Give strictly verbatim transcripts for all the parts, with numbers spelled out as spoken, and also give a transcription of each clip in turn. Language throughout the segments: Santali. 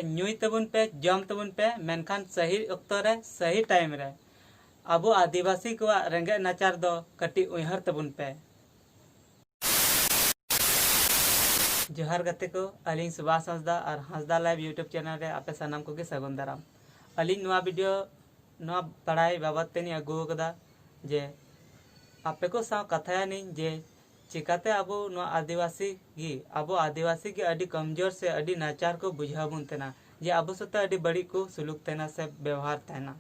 ᱧᱩᱭ ᱛᱟᱵᱚᱱ ᱯᱮ, ᱡᱚᱢ ᱛᱟᱵᱚᱱ ᱯᱮ, ᱢᱮᱱᱠᱷᱟᱱ ᱥᱟᱹᱦᱤ ᱚᱠᱛᱚ ᱨᱮ, ᱥᱟᱹᱦᱤ time ᱨᱮ᱾ ᱟᱵᱚ ᱟᱹᱫᱤᱵᱟᱹᱥᱤ ᱠᱚᱣᱟᱜ ᱨᱮᱸᱜᱮᱡ ᱱᱟᱪᱟᱨ ᱫᱚ ᱠᱟᱹᱴᱤᱡ ᱩᱭᱦᱟᱹᱨ ᱛᱟᱵᱚᱱ ᱯᱮ᱾ ᱡᱚᱦᱟᱨ ᱜᱟᱛᱮ ᱠᱚ, ᱟᱹᱞᱤᱧ ᱥᱩᱵᱷᱟᱥ ᱦᱟᱸᱥᱫᱟ ᱟᱨ ᱦᱟᱸᱥᱫᱟ Live YouTube channel ᱨᱮ ᱟᱯᱮ ᱥᱟᱱᱟᱢ ᱠᱚᱜᱮ ᱥᱟᱹᱜᱩᱱ ᱫᱟᱨᱟᱢ᱾ ᱟᱹᱞᱤᱧ ᱱᱚᱣᱟ video, ᱱᱚᱣᱟ ᱵᱟᱲᱟᱭ ᱵᱟᱵᱚᱫ ᱛᱮᱞᱤᱧ ᱟᱹᱜᱩ ᱟᱠᱟᱫᱟ ᱡᱮ ᱟᱯᱮ ᱠᱚ ᱥᱟᱶ ᱠᱟᱛᱷᱟᱭᱟᱞᱤᱧ ᱡᱮ ᱪᱤᱠᱟᱛᱮ ᱟᱵᱚ ᱱᱚᱣᱟ ᱟᱹᱫᱤᱵᱟᱹᱥᱤ ᱜᱮ, ᱟᱵᱚ ᱟᱹᱫᱤᱵᱟᱹᱥᱤ ᱜᱮ ᱟᱹᱰᱤ ᱠᱚᱢᱡᱳᱨ ᱥᱮ ᱟᱹᱰᱤ ᱱᱟᱪᱟᱨ ᱠᱚ ᱵᱩᱡᱷᱟᱹᱣ ᱵᱚᱱ ᱛᱟᱦᱮᱱᱟ, ᱡᱮ ᱟᱵᱚ ᱥᱟᱛᱮ ᱟᱹᱰᱤ ᱵᱟᱹᱲᱤᱡ ᱠᱚ ᱥᱩᱞᱩᱠ ᱛᱟᱦᱮᱱᱟ ᱥᱮ ᱵᱮᱣᱦᱟᱨ ᱛᱟᱦᱮᱱᱟ᱾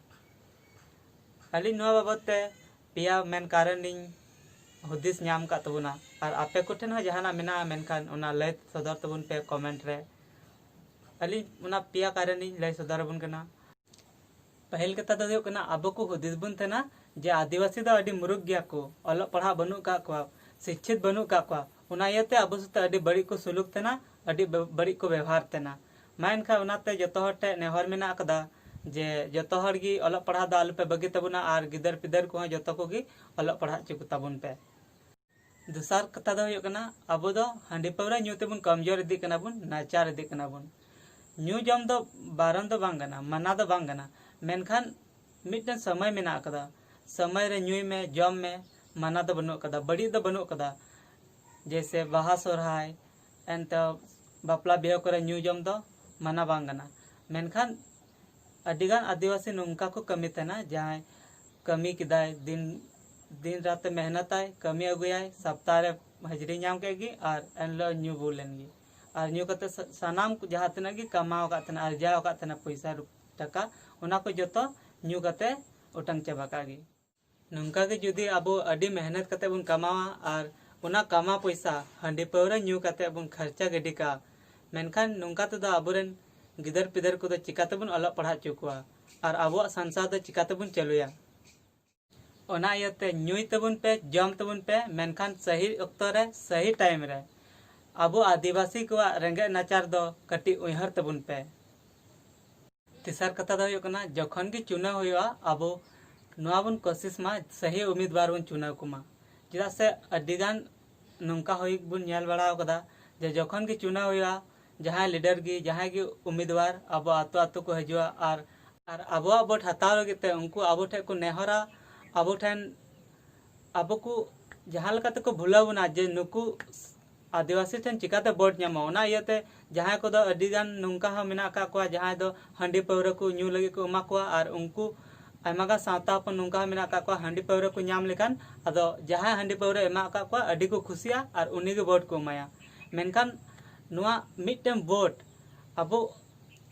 ᱟᱹᱞᱤᱧ ᱱᱚᱣᱟ ᱵᱟᱵᱚᱫ ᱛᱮ ᱯᱮᱭᱟ ᱢᱮᱱ ᱠᱟᱨᱚᱱ ᱞᱤᱧ ᱦᱩᱫᱤᱥ ᱧᱟᱢ ᱟᱠᱟᱫ ᱛᱟᱵᱚᱱᱟ, ᱟᱨ ᱟᱯᱮ ᱠᱚᱴᱷᱮᱱ ᱦᱚᱸ ᱡᱟᱦᱟᱱᱟᱜ ᱢᱮᱱᱟᱜᱼᱟ, ᱢᱮᱱᱠᱷᱟᱱ ᱚᱱᱟ ᱞᱟᱹᱭ ᱥᱚᱫᱚᱨ ᱛᱟᱵᱚᱱ ᱯᱮ comment ᱨᱮ᱾ ᱟᱹᱞᱤᱧ ᱚᱱᱟ ᱯᱮᱭᱟ ᱠᱟᱨᱚᱱ ᱞᱤᱧ ᱞᱟᱹᱭ ᱥᱚᱫᱚᱨ ᱟᱵᱚᱱ ᱠᱟᱱᱟ᱾ ᱯᱟᱹᱦᱤᱞ ᱠᱟᱛᱷᱟ ᱫᱚ ᱦᱩᱭᱩᱜ ᱠᱟᱱᱟ, ᱟᱵᱚ ᱠᱚ ᱦᱩᱫᱤᱥ ᱵᱚᱱ ᱛᱟᱦᱮᱱᱟ ᱡᱮ ᱟᱹᱫᱤᱵᱟᱹᱥᱤ ᱫᱚ ᱟᱹᱰᱤ ᱢᱩᱨᱩᱠᱷ ᱜᱮᱭᱟ ᱠᱚ, ᱚᱞᱚᱜ ᱯᱟᱲᱦᱟᱜ ᱵᱟᱹᱱᱩᱜ ᱠᱟᱜ ᱠᱚᱣᱟ, ᱥᱤᱪᱪᱷᱤᱛ ᱵᱟᱹᱱᱩᱜ ᱠᱟᱜ ᱠᱚᱣᱟ, ᱚᱱᱟ ᱤᱭᱟᱹᱛᱮ ᱟᱵᱚ ᱥᱟᱛᱮ ᱟᱹᱰᱤ ᱵᱟᱹᱲᱤᱡ ᱠᱚ ᱥᱩᱞᱩᱠ ᱛᱟᱦᱮᱱᱟ, ᱟᱹᱰᱤ ᱵᱮ-, ᱵᱟᱹᱲᱤᱡ ᱠᱚ ᱵᱮᱣᱦᱟᱨ ᱛᱟᱦᱮᱱᱟ᱾ ᱢᱟ ᱮᱱᱠᱷᱟᱱ ᱚᱱᱟᱛᱮ ᱡᱚᱛᱚ ᱦᱚᱲ ᱴᱷᱮᱱ ᱱᱮᱦᱚᱨ ᱢᱮᱱᱟᱜ ᱟᱠᱟᱫᱟ ᱡᱮ ᱡᱚᱛᱚ ᱦᱚᱲ ᱜᱮ ᱚᱞᱚᱜ ᱯᱟᱲᱦᱟᱜ ᱫᱚ ᱟᱞᱚᱯᱮ ᱵᱟᱹᱜᱤ ᱛᱟᱵᱚᱱᱟ ᱟᱨ ᱜᱤᱫᱟᱹᱨ ᱯᱤᱫᱟᱹᱨ ᱠᱚᱦᱚᱸ ᱡᱚᱛᱚ ᱠᱚᱜᱮ ᱚᱞᱚᱜ ᱯᱟᱲᱦᱟᱜ ᱦᱚᱪᱚ ᱠᱚᱛᱟ ᱵᱚᱱ ᱯᱮ᱾ ᱫᱚᱥᱟᱨ ᱠᱟᱛᱷᱟ ᱫᱚ ᱦᱩᱭᱩᱜ ᱠᱟᱱᱟ, ᱟᱵᱚ ᱫᱚ ᱦᱟᱺᱰᱤ ᱯᱟᱹᱣᱨᱟᱹ ᱧᱩ ᱛᱮᱵᱚᱱ ᱠᱚᱢᱡᱳᱨ ᱤᱫᱤᱜ ᱠᱟᱱᱟ ᱵᱚᱱ, ᱱᱟᱪᱟᱨ ᱤᱫᱤᱜ ᱠᱟᱱᱟ ᱵᱚᱱ᱾ ᱧᱩ ᱡᱚᱢ ᱫᱚ ᱵᱟᱨᱚᱱ ᱫᱚ ᱵᱟᱝ ᱠᱟᱱᱟ, ᱢᱟᱱᱟ ᱫᱚ ᱵᱟᱝ ᱠᱟᱱᱟ, ᱢᱮᱱᱠᱷᱟᱱ ᱢᱤᱫᱴᱮᱱ ᱥᱚᱢᱚᱭ ᱢᱮᱱᱟᱜ ᱟᱠᱟᱫᱟ᱾ ᱥᱚᱢᱚᱭ ᱨᱮ ᱧᱩᱭ ᱢᱮ, ᱡᱚᱢ ᱢᱮ, ᱢᱟᱱᱟ ᱫᱚ ᱵᱟᱹᱱᱩᱜ ᱟᱠᱟᱫᱟ, ᱵᱟᱹᱲᱤᱡ ᱫᱚ ᱵᱟᱹᱱᱩᱜ ᱟᱠᱟᱫᱟ᱾ ᱡᱮᱭᱥᱮ ᱵᱟᱦᱟ ᱥᱚᱨᱦᱟᱭ, ᱮᱱᱛᱮ ᱵᱟᱯᱞᱟ ᱵᱤᱦᱟᱹ ᱠᱚᱨᱮ ᱧᱩ ᱡᱚᱢ ᱫᱚ ᱢᱟᱱᱟ ᱵᱟᱝ ᱠᱟᱱᱟ᱾ ᱢᱮᱱᱠᱷᱟᱱ ᱟᱹᱰᱤᱜᱟᱱ ᱟᱹᱫᱤᱵᱟᱹᱥᱤ ᱱᱚᱝᱠᱟ ᱠᱚ ᱠᱟᱹᱢᱤ ᱛᱟᱦᱮᱱᱟ, ᱡᱟᱦᱟᱸᱭ ᱠᱟᱹᱢᱤ ᱠᱮᱫᱟᱭ, ᱫᱤᱱ, ᱫᱤᱱ ᱨᱟᱛᱮ ᱢᱮᱦᱱᱚᱛᱟᱭ, ᱠᱟᱹᱢᱤ ᱟᱹᱜᱩᱭᱟᱭ, ᱥᱚᱯᱛᱟᱦᱚ ᱨᱮ ᱦᱟᱹᱡᱨᱤ ᱧᱟᱢ ᱠᱮᱫ ᱜᱮ ᱟᱨ ᱮᱱᱦᱤᱞᱳᱜ ᱧᱩ ᱵᱩᱞ ᱞᱮᱱ ᱜᱮ᱾ ᱟᱨ ᱧᱩ ᱠᱟᱛᱮ ᱥᱟ-, ᱥᱟᱱᱟᱢ ᱠᱚ ᱡᱟᱦᱟᱸ ᱛᱤᱱᱟᱹᱜ ᱜᱮ ᱠᱟᱢᱟᱣ ᱟᱠᱟᱫ ᱛᱟᱦᱮᱱᱟ, ᱟᱨᱡᱟᱣ ᱟᱠᱟᱫ ᱛᱟᱦᱮᱱᱟ ᱯᱚᱭᱥᱟ ᱨᱩ-, ᱴᱟᱠᱟ, ᱚᱱᱟ ᱠᱚ ᱡᱚᱛᱚ ᱧᱩ ᱠᱟᱛᱮ ᱚᱴᱟᱝ ᱪᱟᱵᱟ ᱠᱟᱜ ᱜᱮ᱾ ᱱᱚᱝᱠᱟ ᱜᱮ ᱡᱩᱫᱤ ᱟᱵᱚ ᱟᱹᱰᱤ ᱢᱮᱦᱱᱚᱛ ᱠᱟᱛᱮ ᱵᱚᱱ ᱠᱟᱢᱟᱣᱟ ᱟᱨ ᱚᱱᱟ ᱠᱟᱢᱟᱣ ᱯᱚᱭᱥᱟ ᱦᱟᱺᱰᱤ ᱯᱟᱹᱣᱨᱟᱹ ᱧᱩ ᱠᱟᱛᱮ ᱵᱚᱱ ᱠᱷᱚᱨᱪᱟ ᱜᱤᱰᱤ ᱠᱟᱜᱼᱟ, ᱢᱮᱱᱠᱷᱟᱱ ᱱᱚᱝᱠᱟ ᱛᱮᱫᱚ ᱟᱵᱚᱨᱮᱱ ᱜᱤᱫᱟᱹᱨ ᱯᱤᱫᱟᱹᱨ ᱠᱚᱫᱚ ᱪᱤᱠᱟᱹ ᱛᱮᱵᱚᱱ ᱚᱞᱚᱜ ᱯᱟᱲᱦᱟᱣ ᱦᱚᱪᱚ ᱠᱚᱣᱟ ᱟᱨ ᱟᱵᱚᱣᱟᱜ ᱥᱚᱝᱥᱟᱨ ᱫᱚ ᱪᱤᱠᱟᱹ ᱛᱮᱵᱚᱱ ᱪᱟᱹᱞᱩᱭᱟ? ᱚᱱᱟ ᱤᱭᱟᱹᱛᱮ ᱧᱩᱭ ᱛᱟᱵᱚᱱ ᱯᱮ, ᱡᱚᱢ ᱛᱟᱵᱚᱱ ᱯᱮ, ᱢᱮᱱᱠᱷᱟᱱ ᱥᱟᱹᱦᱤ ᱚᱠᱛᱚ ᱨᱮ, ᱥᱟᱹᱦᱤ time ᱨᱮ᱾ ᱟᱵᱚ ᱟᱹᱫᱤᱵᱟᱹᱥᱤ ᱠᱚᱣᱟᱜ ᱨᱮᱸᱜᱮᱡ ᱱᱟᱪᱟᱨ ᱫᱚ ᱠᱟᱹᱴᱤᱡ ᱩᱭᱦᱟᱹᱨ ᱛᱟᱵᱚᱱ ᱯᱮ᱾ ᱛᱮᱥᱟᱨ ᱠᱟᱛᱷᱟ ᱫᱚ ᱦᱩᱭᱩᱜ ᱠᱟᱱᱟ, ᱡᱚᱠᱷᱚᱱ ᱜᱮ ᱪᱩᱱᱟᱹᱣ ᱦᱩᱭᱩᱜᱼᱟ, ᱟᱵᱚ ᱱᱚᱣᱟ ᱵᱚᱱ ᱠᱳᱥᱤᱥ ᱢᱟ ᱥᱟᱹᱦᱤ ᱩᱢᱤᱫᱣᱟᱨ ᱵᱚᱱ ᱪᱩᱱᱟᱹᱣ ᱠᱚᱢᱟ᱾ ᱪᱮᱫᱟᱜ ᱥᱮ ᱟᱹᱰᱤᱜᱟᱱ ᱱᱚᱝᱠᱟ ᱦᱩᱭ ᱵᱚᱱ ᱧᱮᱞ ᱵᱟᱲᱟ ᱟᱠᱟᱫᱟ ᱡᱮ ᱡᱚᱠᱷᱚᱱ ᱜᱮ ᱪᱩᱱᱟᱹᱣ ᱦᱩᱭᱩᱜᱼᱟ, ᱡᱟᱦᱟᱸᱭ ᱞᱤᱰᱟᱨ ᱜᱮ, ᱡᱟᱦᱟᱸᱭ ᱜᱮ ᱩᱢᱤᱫᱣᱟᱨ ᱟᱵᱚ ᱟᱛᱳ ᱟᱛᱳ ᱠᱚ ᱦᱤᱡᱩᱜᱼᱟ ᱟᱨ, ᱟᱨ ᱟᱵᱚᱣᱟᱜ ᱵᱷᱳᱴ ᱦᱟᱛᱟᱣ ᱞᱟᱹᱜᱤᱫ ᱛᱮ ᱩᱱᱠᱩ ᱟᱵᱚ ᱴᱷᱮᱱ ᱠᱚ ᱱᱮᱦᱚᱨᱟ, ᱟᱵᱚ ᱴᱷᱮᱱ ᱟᱵᱚ ᱠᱚ ᱡᱟᱦᱟᱸ ᱞᱮᱠᱟ ᱛᱮᱠᱚ ᱵᱷᱩᱞᱟᱹᱣ ᱵᱚᱱᱟ ᱡᱮ ᱱᱩᱠᱩ ᱟᱹᱫᱤᱵᱟᱹᱥᱤ ᱴᱷᱮᱱ ᱪᱤᱠᱟᱹᱛᱮ ᱵᱷᱳᱴ ᱧᱟᱢᱚᱜᱼᱟ, ᱚᱱᱟ ᱤᱭᱟᱹᱛᱮ ᱡᱟᱦᱟᱸᱭ ᱠᱚᱫᱚ ᱟᱹᱰᱤ ᱜᱟᱱ ᱱᱚᱝᱠᱟ ᱦᱚᱸ ᱢᱮᱱᱟᱜ ᱟᱠᱟᱫ ᱠᱚᱣᱟ ᱡᱟᱦᱟᱸᱭ ᱫᱚ ᱦᱟᱺᱰᱤ ᱯᱟᱹᱣᱨᱟᱹ ᱠᱚ ᱧᱩ ᱞᱟᱹᱜᱤᱫ ᱠᱚ ᱮᱢᱟ ᱠᱚᱣᱟ ᱟᱨ ᱩᱱᱠᱩ ᱟᱭᱢᱟ ᱜᱟᱱ ᱥᱟᱶᱛᱟ ᱦᱚᱯᱚᱱ ᱱᱚᱝᱠᱟ ᱦᱚᱸ ᱢᱮᱱᱟᱜ ᱟᱠᱟᱫ ᱠᱚᱣᱟ ᱦᱟᱺᱰᱤ ᱯᱟᱹᱣᱨᱟᱹ ᱠᱚ ᱧᱟᱢ ᱞᱮᱠᱷᱟᱱ ᱟᱫᱚ ᱡᱟᱦᱟᱸᱭ ᱦᱟᱺᱰᱤ ᱯᱟᱹᱣᱨᱟᱹ ᱮᱢᱟ ᱟᱠᱟᱫ ᱠᱚᱣᱟ ᱟᱹᱰᱤ ᱠᱚ ᱠᱷᱩᱥᱤᱜᱼᱟ ᱟᱨ ᱩᱱᱤ ᱜᱮ ᱵᱷᱳᱴ ᱠᱚ ᱮᱢᱟᱭᱟ᱾ ᱢᱮᱱᱠᱷᱟᱱ ᱱᱚᱣᱟ ᱢᱤᱫᱴᱮᱱ ᱵᱷᱳᱴ ᱟᱵᱚ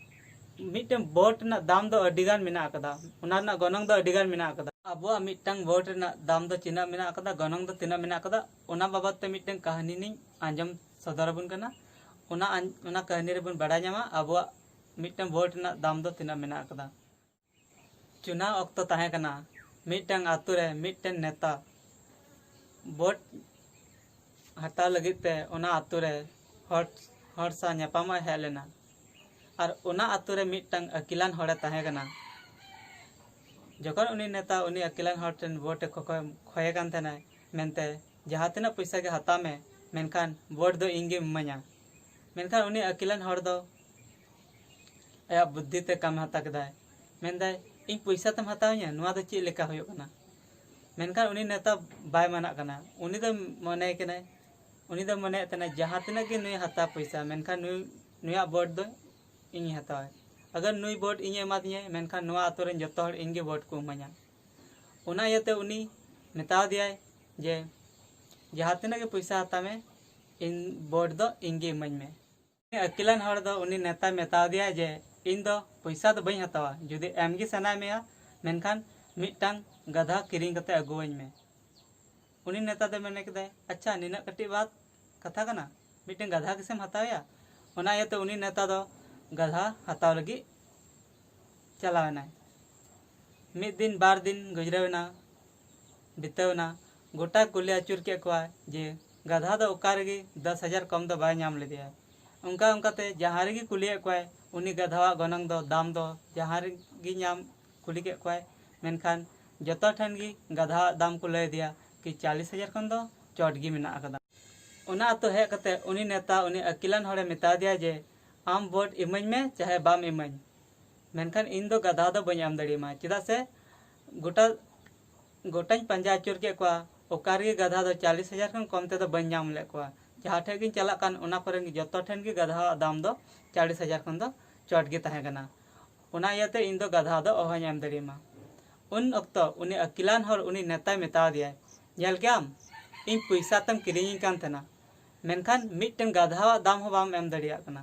ᱢᱤᱫᱴᱮᱱ ᱵᱷᱳᱴ ᱨᱮᱱᱟᱜ ᱫᱟᱢ ᱫᱚ ᱟᱹᱰᱤ ᱜᱟᱱ ᱢᱮᱱᱟᱜ ᱟᱠᱟᱫᱟ, ᱚᱱᱟ ᱨᱮᱱᱟᱜ ᱜᱚᱱᱚᱝ ᱫᱚ ᱟᱹᱰᱤ ᱜᱟᱱ ᱢᱮᱱᱟᱜ ᱟᱠᱟᱫᱟ᱾ ᱟᱵᱚᱣᱟᱜ ᱢᱤᱫᱴᱟᱝ ᱵᱷᱳᱴ ᱨᱮᱱᱟᱜ ᱫᱟᱢ ᱫᱚ ᱛᱤᱱᱟᱹᱜ ᱢᱮᱱᱟᱜ ᱟᱠᱟᱫᱟ, ᱜᱚᱱᱚᱝ ᱫᱚ ᱛᱤᱱᱟᱹᱜ ᱢᱮᱱᱟᱜ ᱟᱠᱟᱫᱟ, ᱚᱱᱟ ᱵᱟᱵᱚᱫ ᱛᱮ ᱢᱤᱫᱴᱟᱝ ᱠᱟᱹᱦᱱᱤ ᱞᱤᱧ ᱟᱸᱡᱚᱢ ᱥᱚᱫᱚᱨ ᱟᱵᱚᱱ ᱠᱟᱱᱟ᱾ ᱚᱱᱟ ᱟᱸ- ᱚᱱᱟ ᱠᱟᱹᱦᱱᱤ ᱨᱮᱵᱚᱱ ᱵᱟᱲᱟᱭ ᱧᱟᱢᱟ ᱟᱵᱚᱣᱟᱜ ᱢᱤᱫᱴᱟᱝ ᱵᱷᱳᱴ ᱨᱮᱱᱟᱜ ᱫᱟᱢ ᱫᱚ ᱛᱤᱱᱟᱹᱜ ᱢᱮᱱᱟᱜ ᱟᱠᱟᱫᱟ᱾ ᱪᱩᱱᱟᱣ ᱚᱠᱛᱚ ᱛᱟᱦᱮᱸ ᱠᱟᱱᱟ, ᱢᱤᱫᱴᱟᱝ ᱟᱛᱳ ᱨᱮ ᱢᱤᱫᱴᱟᱝ ᱱᱮᱛᱟ ᱵᱷᱳᱴ ᱦᱟᱛᱟᱣ ᱞᱟᱹᱜᱤᱫ ᱛᱮ ᱚᱱᱟ ᱟᱛᱳ ᱨᱮ ᱦᱚᱲ, ᱦᱚᱲ ᱥᱟᱶ ᱧᱟᱯᱟᱢᱚᱜ ᱮ ᱦᱮᱡ ᱞᱮᱱᱟ᱾ ᱟᱨ ᱚᱱᱟ ᱟᱛᱳ ᱨᱮ ᱢᱤᱫᱴᱟᱝ ᱟᱹᱠᱤᱞᱟᱱ ᱦᱚᱲᱮ ᱛᱟᱦᱮᱸ ᱠᱟᱱᱟ᱾ ᱡᱚᱠᱷᱚᱱ ᱩᱱᱤ ᱱᱮᱛᱟ ᱩᱱᱤ ᱟᱹᱠᱤᱞᱟᱱ ᱦᱚᱲ ᱴᱷᱮᱱ ᱵᱷᱳᱴ ᱮ ᱠᱷᱚᱠᱚᱭ, ᱠᱷᱚᱭᱮ ᱠᱟᱱ ᱛᱟᱦᱮᱱᱟᱭ ᱢᱮᱱᱛᱮ, "ᱡᱟᱦᱟᱸ ᱛᱤᱱᱟᱹᱜ ᱯᱚᱭᱥᱟ ᱜᱮ ᱦᱟᱛᱟᱣ ᱢᱮ, ᱢᱮᱱᱠᱷᱟᱱ ᱵᱷᱳᱴ ᱫᱚ ᱤᱧ ᱜᱮᱢ ᱤᱢᱟᱹᱧᱟ᱾" ᱢᱮᱱᱠᱷᱟᱱ ᱩᱱᱤ ᱟᱹᱠᱤᱞᱟᱱ ᱦᱚᱲ ᱫᱚ ᱟᱭᱟᱜ ᱵᱩᱫᱽᱫᱷᱤ ᱛᱮ ᱠᱟᱹᱢᱤ ᱦᱟᱛᱟᱣ ᱠᱮᱫᱟᱭ᱾ ᱢᱮᱱᱫᱟᱭ, "ᱤᱧ ᱯᱚᱭᱥᱟ ᱛᱮᱢ ᱦᱟᱛᱟᱣᱤᱧᱟ? ᱱᱚᱣᱟ ᱫᱚ ᱪᱮᱫ ᱞᱮᱠᱟ ᱦᱩᱭᱩᱜ ᱠᱟᱱᱟ?" ᱢᱮᱱᱠᱷᱟᱱ ᱩᱱᱤ ᱱᱮᱛᱟ ᱵᱟᱭ ᱢᱟᱱᱟᱜ ᱠᱟᱱᱟ᱾ ᱩᱱᱤ ᱫᱚ ᱢᱚᱱᱮᱭ ᱠᱟᱱᱟᱭ, ᱩᱱᱤ ᱫᱚ ᱢᱚᱱᱮᱭᱮᱫ ᱛᱟᱦᱮᱱᱟ, ᱡᱟᱦᱟᱸ ᱛᱤᱱᱟᱹᱜ ᱜᱮ ᱱᱩᱭ ᱦᱟᱛᱟᱣ ᱯᱚᱭᱥᱟ, ᱢᱮᱱᱠᱷᱟᱱ ᱱᱩᱭ, ᱱᱩᱭᱟᱜ ᱵᱷᱳᱴ ᱫᱚ ᱤᱧᱤᱧ ᱦᱟᱛᱟᱣᱟ᱾ ᱟᱜᱟᱨ ᱱᱩᱭ ᱵᱷᱳᱴ ᱤᱧᱮ ᱮᱢᱟᱫᱤᱧᱟᱭ, ᱢᱮᱱᱠᱷᱟᱱ ᱱᱚᱣᱟ ᱟᱛᱳ ᱨᱮᱱ ᱡᱚᱛᱚ ᱦᱚᱲ ᱤᱧ ᱜᱮ ᱵᱷᱳᱴ ᱠᱚ ᱤᱢᱟᱹᱧᱟ᱾ ᱚᱱᱟ ᱤᱭᱟᱹᱛᱮ ᱩᱱᱤ ᱢᱮᱛᱟᱣ ᱫᱮᱭᱟᱭ ᱡᱮ, "ᱡᱟᱦᱟᱸ ᱛᱤᱱᱟᱹᱜ ᱜᱮ ᱯᱚᱭᱥᱟ ᱦᱟᱛᱟᱣ ᱢᱮ, ᱤᱧ ᱵᱷᱳᱴ ᱫᱚ ᱤᱧ ᱜᱮ ᱤᱢᱟᱹᱧ ᱢᱮ᱾" ᱩᱱᱤ ᱟᱹᱠᱤᱞᱟᱱ ᱦᱚᱲ ᱫᱚ ᱩᱱᱤ ᱱᱮᱛᱟᱭ ᱢᱮᱛᱟᱣ ᱫᱮᱭᱟ ᱡᱮ, "ᱤᱧ ᱫᱚ ᱯᱚᱭᱥᱟ ᱫᱚ ᱵᱟᱹᱧ ᱦᱟᱛᱟᱣᱟ, ᱡᱩᱫᱤ ᱮᱢ ᱜᱮ ᱥᱟᱱᱟᱭ ᱢᱮᱭᱟ, ᱢᱮᱱᱠᱷᱟᱱ ᱢᱤᱫᱴᱟᱝ ᱜᱟᱫᱷᱟ ᱠᱤᱨᱤᱧ ᱠᱟᱛᱮ ᱟᱹᱜᱩᱣᱟᱹᱧ ᱢᱮ᱾" ᱩᱱᱤ ᱱᱮᱛᱟ ᱫᱚᱭ ᱢᱮᱱ ᱠᱮᱫᱟᱭ, "ᱟᱪᱪᱷᱟ, ᱱᱤᱱᱟᱹᱜ ᱠᱟᱹᱴᱤᱡ ᱵᱟᱛ ᱠᱟᱛᱷᱟ ᱠᱟᱱᱟ, ᱢᱤᱫᱴᱮᱱ ᱜᱟᱫᱷᱟ ᱜᱮᱥᱮᱢ ᱦᱟᱛᱟᱣᱮᱭᱟ?" ᱚᱱᱟ ᱤᱭᱟᱹᱛᱮ ᱩᱱᱤ ᱱᱮᱛᱟ ᱫᱚ ᱜᱟᱫᱷᱟ ᱦᱟᱛᱟᱣ ᱞᱟᱹᱜᱤᱫ ᱪᱟᱞᱟᱣ ᱮᱱᱟᱭ᱾ ᱢᱤᱫ ᱫᱤᱱ ᱵᱟᱨ ᱫᱤᱱ ᱜᱩᱡᱽᱨᱟᱹᱣ ᱮᱱᱟ, ᱵᱤᱛᱟᱹᱣ ᱮᱱᱟ, ᱜᱚᱴᱟᱭ ᱠᱩᱞᱤ ᱟᱹᱪᱩᱨ ᱠᱮᱫ ᱠᱚᱣᱟ ᱡᱮ ᱜᱟᱫᱷᱟ ᱫᱚ ᱚᱠᱟ ᱨᱮᱜᱮ ᱫᱚᱥ ᱦᱟᱡᱟᱨ ᱠᱚᱢ ᱫᱚ ᱵᱟᱭ ᱧᱟᱢ ᱞᱮᱫᱮᱭᱟ᱾ ᱚᱱᱠᱟ ᱚᱱᱠᱟᱛᱮ ᱡᱟᱦᱟᱸ ᱨᱮᱜᱮ ᱠᱩᱞᱤᱭᱮᱫ ᱠᱚᱣᱟᱭ, ᱩᱱᱤ ᱜᱟᱫᱷᱟᱣᱟᱜ ᱜᱚᱱᱚᱝ ᱫᱚ, ᱫᱟᱢ ᱫᱚ ᱡᱟᱦᱟᱸ ᱨᱮᱜᱮ ᱧᱟᱢ, ᱠᱩᱞᱤ ᱠᱮᱫ ᱠᱚᱣᱟᱭ, ᱢᱮᱱᱠᱷᱟᱱ ᱡᱚᱛᱚ ᱴᱷᱮᱱ ᱜᱮ ᱜᱟᱫᱷᱟᱣᱟᱜ ᱫᱟᱢ ᱠᱚ ᱞᱟᱹᱭ ᱟᱫᱮᱭᱟ ᱠᱤ ᱪᱟᱞᱤᱥ ᱦᱟᱡᱟᱨ ᱠᱷᱚᱱ ᱫᱚ ᱪᱚᱴ ᱜᱮ ᱢᱮᱱᱟᱜ ᱟᱠᱟᱫᱟ᱾ ᱚᱱᱟ ᱟᱹᱛᱩ ᱦᱮᱡ ᱠᱟᱛᱮ ᱩᱱᱤ ᱱᱮᱛᱟ, ᱩᱱᱤ ᱟᱹᱠᱤᱞᱟᱱ ᱦᱚᱲᱮ ᱢᱮᱛᱟ ᱫᱮᱭᱟ ᱡᱮ, "ᱟᱢ ᱵᱷᱳᱴ ᱤᱢᱟᱹᱧ ᱢᱮ ᱪᱟᱦᱮ ᱵᱟᱢ ᱤᱢᱟᱹᱧ, ᱢᱮᱱᱠᱷᱟᱱ ᱤᱧ ᱫᱚ ᱜᱟᱫᱷᱟ ᱫᱚ ᱵᱟᱹᱧ ᱮᱢ ᱫᱟᱲᱮᱭᱟᱢᱟ, ᱪᱮᱫᱟᱜ ᱥᱮ ᱜᱚᱴᱟ ᱜᱚᱴᱟᱧ ᱯᱟᱸᱡᱟ ᱟᱹᱪᱩᱨ ᱠᱮᱫ ᱠᱚᱣᱟ, ᱚᱠᱟ ᱨᱮᱜᱮ ᱜᱟᱫᱷᱟ ᱫᱚ ᱪᱟᱞᱤᱥ ᱦᱟᱡᱟᱨ ᱠᱷᱚᱱ ᱠᱚᱢ ᱛᱮᱫᱚ ᱵᱟᱹᱧ ᱧᱟᱢ ᱞᱮᱫ ᱠᱚᱣᱟ᱾ ᱡᱟᱦᱟᱸ ᱴᱷᱮᱱ ᱜᱤᱧ ᱪᱟᱞᱟᱜ ᱠᱟᱱ, ᱚᱱᱟ ᱠᱚᱨᱮ ᱜᱮ ᱡᱚᱛᱚ ᱴᱷᱮᱱ ᱜᱮ ᱜᱟᱫᱷᱟᱣᱟᱜ ᱫᱟᱢ ᱫᱚ ᱪᱟᱞᱤᱥ ᱦᱟᱡᱟᱨ ᱠᱷᱚᱱ ᱫᱚ ᱪᱚᱴ ᱜᱮ ᱛᱟᱦᱮᱸ ᱠᱟᱱᱟ᱾ ᱚᱱᱟ ᱤᱭᱟᱹᱛᱮ ᱤᱧ ᱫᱚ ᱜᱟᱫᱷᱟ ᱫᱚ ᱚᱦᱚᱧ ᱮᱢ ᱫᱟᱲᱮᱭᱟᱢᱟ᱾" ᱩᱱ ᱚᱠᱛᱚ ᱩᱱᱤ ᱟᱹᱠᱤᱞᱟᱱ ᱦᱚᱲ ᱩᱱᱤ ᱱᱮᱛᱟᱭ ᱢᱮᱛᱟ ᱫᱮᱭᱟᱭ, "ᱧᱮᱞ ᱠᱮᱜ ᱟᱢ, ᱤᱧ ᱯᱚᱭᱥᱟ ᱛᱮᱢ ᱠᱤᱨᱤᱧᱤᱧ ᱠᱟᱱ ᱛᱟᱦᱮᱱᱟ, ᱢᱮᱱᱠᱷᱟᱱ ᱢᱤᱫᱴᱮᱱ ᱜᱟᱫᱷᱟᱣᱟᱜ ᱫᱟᱢ ᱦᱚᱸ ᱵᱟᱢ ᱮᱢ ᱫᱟᱲᱮᱭᱟᱜ ᱠᱟᱱᱟ᱾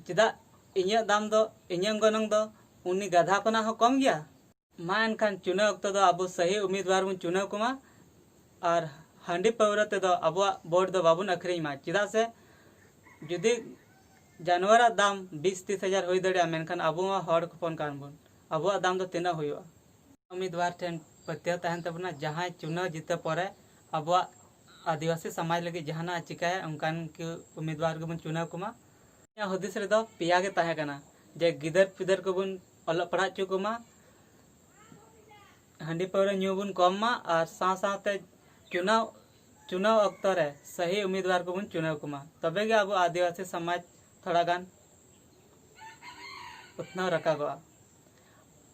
ᱪᱮᱫᱟᱜ ᱤᱧᱟᱹᱜ ᱫᱟᱢ ᱫᱚ, ᱤᱧᱟᱹᱜ ᱜᱚᱱᱚᱝ ᱫᱚ ᱩᱱᱤ ᱜᱟᱫᱷᱟ ᱠᱷᱚᱱᱟᱜ ᱦᱚᱸ ᱠᱚᱢ ᱜᱮᱭᱟ?" ᱢᱟ ᱮᱱᱠᱷᱟᱱ ᱪᱩᱱᱟᱹᱣ ᱚᱠᱛᱚ ᱫᱚ ᱟᱵᱚ ᱥᱟᱹᱦᱤ ᱩᱢᱤᱫᱣᱟᱨ ᱵᱚᱱ ᱪᱩᱱᱟᱹᱣ ᱠᱚᱢᱟ ᱟᱨ ᱦᱟᱺᱰᱤ ᱯᱟᱹᱣᱨᱟᱹ ᱛᱮᱫᱚ ᱟᱵᱚᱣᱟᱜ ᱵᱷᱳᱴ ᱫᱚ ᱵᱟᱵᱚᱱ ᱟᱹᱠᱷᱨᱤᱧ ᱢᱟ᱾ ᱪᱮᱫᱟᱜ ᱥᱮ ᱡᱩᱫᱤ ᱡᱟᱱᱣᱟᱨᱟᱜ ᱫᱟᱢ ᱵᱤᱥ ᱛᱤᱥ ᱦᱟᱡᱟᱨ ᱦᱩᱭ ᱫᱟᱲᱮᱭᱟᱜᱼᱟ, ᱢᱮᱱᱠᱷᱟᱱ ᱟᱵᱚ ᱢᱟ ᱦᱚᱲ ᱦᱚᱯᱚᱱ ᱠᱟᱱ ᱵᱚᱱ, ᱟᱵᱚᱣᱟᱜ ᱫᱟᱢ ᱫᱚ ᱛᱤᱱᱟᱹᱜ ᱦᱩᱭᱩᱜᱼᱟ? ᱩᱢᱤᱫᱣᱟᱨ ᱴᱷᱮᱱ ᱯᱟᱹᱛᱭᱟᱹᱣ ᱛᱟᱦᱮᱱ ᱛᱟᱵᱚᱱᱟ, ᱡᱟᱦᱟᱸᱭ ᱪᱩᱱᱟᱹᱣ ᱡᱤᱛᱟᱹᱣ ᱯᱚᱨᱮ ᱟᱵᱚᱣᱟᱜ ᱟᱹᱫᱤᱵᱟᱹᱥᱤ ᱥᱚᱢᱟᱡᱽ ᱞᱟᱹᱜᱤᱫ ᱡᱟᱦᱟᱱᱟᱜ ᱮ ᱪᱤᱠᱟᱹᱭᱟ, ᱚᱱᱠᱟᱱ ᱠᱚ ᱩᱢᱤᱫᱣᱟᱨ ᱜᱮᱵᱚᱱ ᱪᱩᱱᱟᱹᱣ ᱠᱚᱢᱟ᱾ ᱤᱧᱟᱹᱜ ᱦᱩᱫᱤᱥ ᱨᱮᱫᱚ ᱯᱮᱭᱟ ᱜᱮ ᱛᱟᱦᱮᱸ ᱠᱟᱱᱟ, ᱡᱮ ᱜᱤᱫᱟᱹᱨ ᱯᱤᱫᱟᱹᱨ ᱠᱚᱵᱚᱱ ᱚᱞᱚᱜ ᱯᱟᱲᱦᱟᱜ ᱦᱚᱪᱚ ᱠᱚᱢᱟ, ᱦᱟᱺᱰᱤ ᱯᱟᱹᱣᱨᱟᱹ ᱧᱩ ᱵᱚᱱ ᱠᱚᱢ ᱢᱟ, ᱟᱨ ᱥᱟᱶ ᱥᱟᱶᱛᱮ ᱪᱩᱱᱟᱣ, ᱪᱩᱱᱟᱣ ᱚᱠᱛᱚ ᱨᱮ ᱥᱟᱹᱦᱤ ᱩᱢᱤᱫᱣᱟᱨ ᱠᱚᱵᱚᱱ ᱪᱩᱱᱟᱹᱣ ᱠᱚᱢᱟ᱾ ᱛᱚᱵᱮ ᱜᱮ ᱟᱵᱚ ᱟᱹᱫᱤᱵᱟᱹᱥᱤ ᱥᱚᱢᱟᱡᱽ ᱛᱷᱚᱲᱟ ᱜᱟᱱ ᱩᱛᱱᱟᱹᱣ ᱨᱟᱠᱟᱵᱚᱜᱼᱟ᱾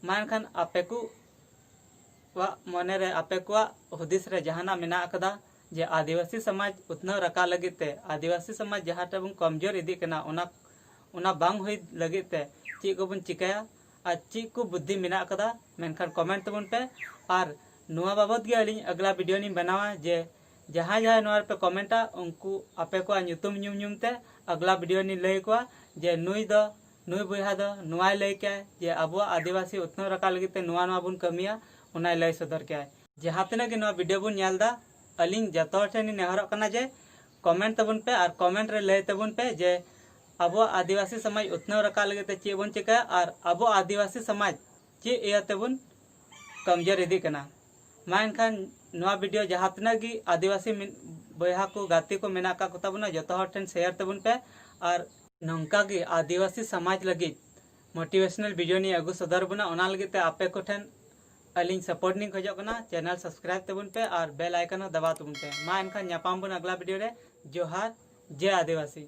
ᱢᱟ ᱮᱱᱠᱷᱟᱱ ᱟᱯᱮ ᱠᱚᱣᱟᱜ ᱢᱚᱱᱮ ᱨᱮ, ᱟᱯᱮ ᱠᱚᱣᱟᱜ ᱦᱩᱫᱤᱥ ᱨᱮ ᱡᱟᱦᱟᱱᱟᱜ ᱢᱮᱱᱟᱜ ᱟᱠᱟᱫᱟ ᱡᱮ ᱟᱹᱫᱤᱵᱟᱹᱥᱤ ᱥᱚᱢᱟᱡᱽ ᱩᱛᱱᱟᱹᱣ ᱨᱟᱠᱟᱵ ᱞᱟᱹᱜᱤᱫ ᱛᱮ, ᱟᱹᱫᱤᱵᱟᱹᱥᱤ ᱥᱚᱢᱟᱡᱽ ᱡᱟᱦᱟᱸᱴᱟᱜ ᱵᱚᱱ ᱠᱚᱢᱡᱳᱨ ᱤᱫᱤᱜ ᱠᱟᱱᱟ, ᱚᱱᱟ, ᱚᱱᱟ ᱵᱟᱝ ᱦᱩᱭ ᱞᱟᱹᱜᱤᱫ ᱛᱮ ᱪᱮᱫ ᱠᱚᱵᱚᱱ ᱪᱤᱠᱟᱹᱭᱟ ᱟᱨ ᱪᱮᱫ ᱠᱚ ᱵᱩᱫᱽᱫᱷᱤ ᱢᱮᱱᱟᱜ ᱟᱠᱟᱫᱟ, ᱢᱮᱱᱠᱷᱟᱱ ᱠᱚᱢᱮᱱᱴ ᱛᱟᱵᱚᱱ ᱯᱮ᱾ ᱟᱨ ᱱᱚᱣᱟ ᱵᱟᱵᱚᱛ ᱜᱮ ᱟᱹᱞᱤᱧ ᱟᱜᱽᱞᱟ ᱵᱷᱤᱰᱤᱭᱳ ᱞᱤᱧ ᱵᱮᱱᱟᱣᱟ, ᱡᱮ ᱡᱟᱦᱟᱸᱭ ᱡᱟᱦᱟᱸᱭ ᱱᱚᱣᱟ ᱨᱮᱯᱮ ᱠᱚᱢᱮᱱᱴᱟ, ᱩᱱᱠᱩ ᱟᱯᱮ ᱠᱚᱣᱟᱜ ᱧᱩᱛᱩᱢ ᱧᱩᱢ ᱧᱩᱢ ᱛᱮ ᱟᱜᱽᱞᱟ ᱵᱷᱤᱰᱤᱭᱳ ᱞᱤᱧ ᱞᱟᱹᱭ ᱟᱠᱚᱣᱟ ᱡᱮ ᱱᱩᱭ ᱫᱚ, ᱱᱩᱭ ᱵᱚᱭᱦᱟ ᱫᱚ ᱱᱚᱣᱟᱭ ᱞᱟᱹᱭ ᱠᱮᱜᱼᱟᱭ ᱡᱮ ᱟᱵᱚᱣᱟᱜ ᱟᱹᱫᱤᱵᱟᱹᱥᱤ ᱩᱛᱱᱟᱹᱣ ᱨᱟᱠᱟᱵ ᱞᱟᱹᱜᱤᱫ ᱛᱮ ᱱᱚᱣᱟ ᱱᱚᱣᱟ ᱵᱚᱱ ᱠᱟᱹᱢᱤᱭᱟ, ᱚᱱᱟᱭ ᱞᱟᱹᱭ ᱥᱚᱫᱚᱨ ᱠᱮᱜᱼᱟᱭ᱾ ᱡᱟᱦᱟᱸ ᱛᱤᱱᱟᱹᱜ ᱜᱮ ᱱᱚᱣᱟ ᱵᱷᱤᱰᱤᱭᱳ ᱵᱚᱱ ᱧᱮᱞ ᱮᱫᱟ, ᱟᱹᱞᱤᱧ ᱡᱚᱛᱚ ᱦᱚᱲ ᱴᱷᱮᱱ ᱞᱤᱧ ᱱᱮᱦᱚᱨᱚᱜ ᱠᱟᱱᱟ ᱡᱮ ᱠᱚᱢᱮᱱᱴ ᱛᱟᱵᱚᱱ ᱯᱮ ᱟᱨ ᱠᱚᱢᱮᱱᱴ ᱨᱮ ᱞᱟᱹᱭ ᱛᱟᱵᱚᱱ ᱯᱮ ᱡᱮ ᱟᱵᱚᱣᱟᱜ ᱟᱹᱫᱤᱵᱟᱹᱥᱤ ᱥᱚᱢᱟᱡᱽ ᱩᱛᱱᱟᱹᱣ ᱨᱟᱠᱟᱵ ᱞᱟᱹᱜᱤᱫ ᱛᱮ ᱪᱮᱫ ᱵᱚᱱ ᱪᱤᱠᱟᱹᱭᱟ ᱟᱨ ᱟᱵᱚ ᱟᱹᱫᱤᱵᱟᱹᱥᱤ ᱥᱚᱢᱟᱡᱽ ᱪᱮᱫ ᱤᱭᱟᱹ ᱛᱮᱵᱚᱱ ᱠᱚᱢᱡᱳᱨ ᱤᱫᱤᱜ ᱠᱟᱱᱟ᱾ ᱢᱟ ᱮᱱᱠᱷᱟᱱ ᱱᱚᱣᱟ ᱵᱷᱤᱰᱤᱭᱳ ᱡᱟᱦᱟᱸ ᱛᱤᱱᱟᱹᱜ ᱜᱮ ᱟᱹᱫᱤᱵᱟᱹᱥᱤ ᱢᱮᱱ-, ᱵᱚᱭᱦᱟ ᱠᱚ, ᱜᱟᱛᱮ ᱠᱚ ᱢᱮᱱᱟᱜ ᱟᱠᱟᱫ ᱠᱚᱛᱟ ᱵᱚᱱᱟ, ᱡᱚᱛᱚ ᱦᱚᱲ ᱴᱷᱮᱱ ᱥᱮᱭᱟᱨ ᱛᱟᱵᱚᱱ ᱯᱮ᱾ ᱟᱨ ᱱᱚᱝᱠᱟ ᱜᱮ ᱟᱹᱫᱤᱵᱟᱹᱥᱤ ᱥᱚᱢᱟᱡᱽ ᱞᱟᱹᱜᱤᱫ ᱢᱳᱴᱤᱵᱷᱮᱥᱚᱱᱟᱞ ᱵᱷᱤᱰᱤᱭᱳ ᱱᱤᱭᱟᱹ ᱟᱹᱜᱩ ᱥᱚᱫᱚᱨ ᱵᱚᱱᱟ, ᱚᱱᱟ ᱞᱟᱹᱜᱤᱫ ᱛᱮ ᱟᱯᱮ ᱠᱚᱴᱷᱮᱱ ᱟᱹᱞᱤᱧ support ᱞᱤᱧ ᱠᱷᱚᱡᱚᱜ ᱠᱟᱱᱟ, channel subscribe ᱛᱟᱵᱚᱱ ᱯᱮ ᱟᱨ bell icon ᱦᱚᱸ ᱫᱟᱵᱟᱣ ᱛᱟᱵᱚᱱ ᱯᱮ᱾ ᱢᱟ ᱮᱱᱠᱷᱟᱱ ᱧᱟᱯᱟᱢ ᱵᱚᱱ ᱟᱜᱽᱞᱟ video ᱨᱮ᱾ ᱡᱚᱦᱟᱨ, ᱡᱮ ᱟᱹᱫᱤᱵᱟᱹᱥᱤ᱾